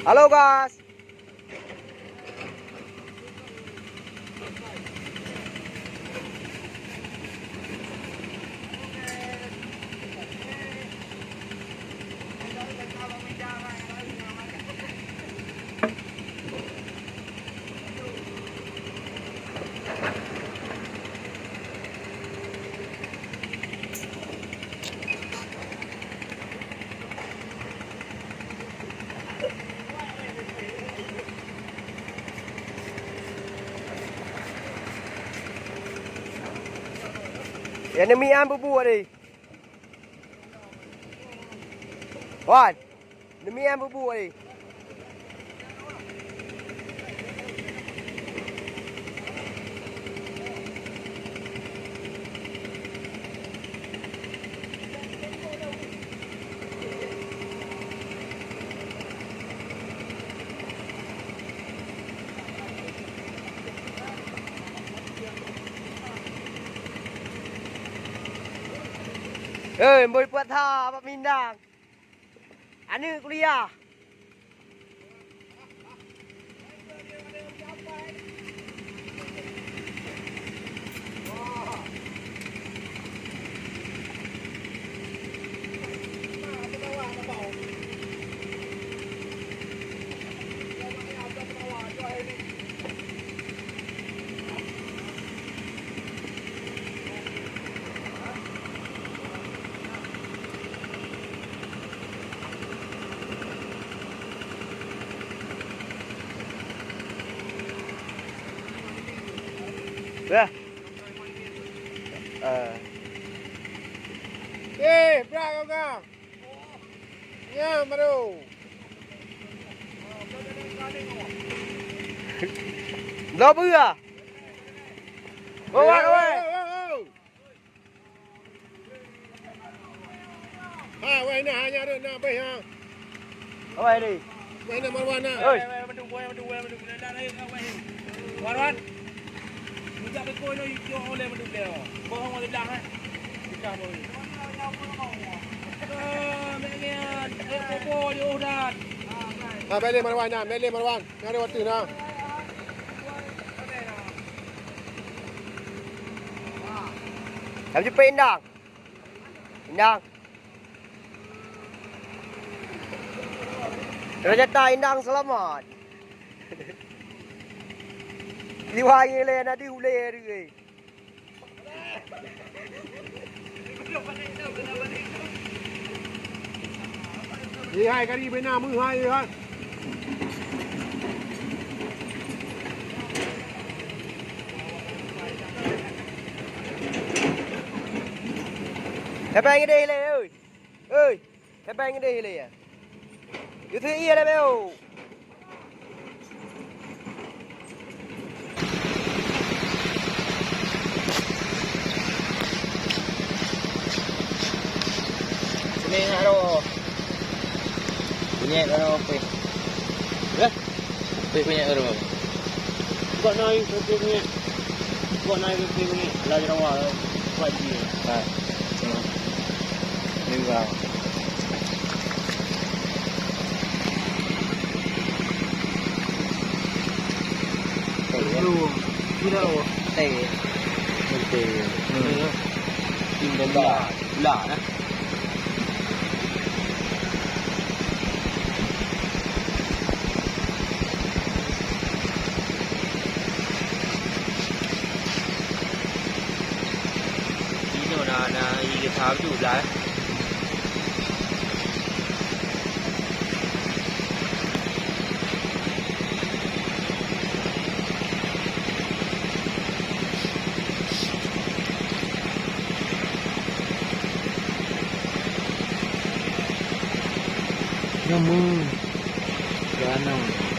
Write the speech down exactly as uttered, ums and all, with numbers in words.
Halo, guys. Ya, namian bubuet deh. Wan, namian bubuet deh. Hei, mbôi puasa bak Mindang. Aneuk kuliah. Dah. Eh. Eh, bra kau, kau. Nyan baru. Dah beu ah. Oi, oi, oi. Ha, wai na, ha, nya na beh ha. Oi, ni. Wai na Marwan na. Oi. Marwan. Mujak beko ni, yo oleh mendung dia. Bohong oleh dah eh. Kita boy. Ah, mek ngian. Eh, bobo yo dah. Ha, balik Marwan na, balik Marwan. Nyan ada waktu na. Lam jepit Indang. Indang. Ternyata Indang selamat. Liwai lé na di ulé. Hai kali bina meuhai hai. Siapa yang gede le, oi? Oi, siapa yang gede le ya? Itu iya le beo. Sini nak roh. Punya kalau apa? Ya? Pih kunyit baru. Buat naik ke kunyit. Buat naik ke kunyit. Lah jerawa lah. Buat dia. Ha. Hmm. Ni bang. Belum. Tidak oh. Teh. Teh. Hmm. Ini. Ini dah. Lah, eh. Inoe na, na ié that ju blah, eh. Nama? Danau.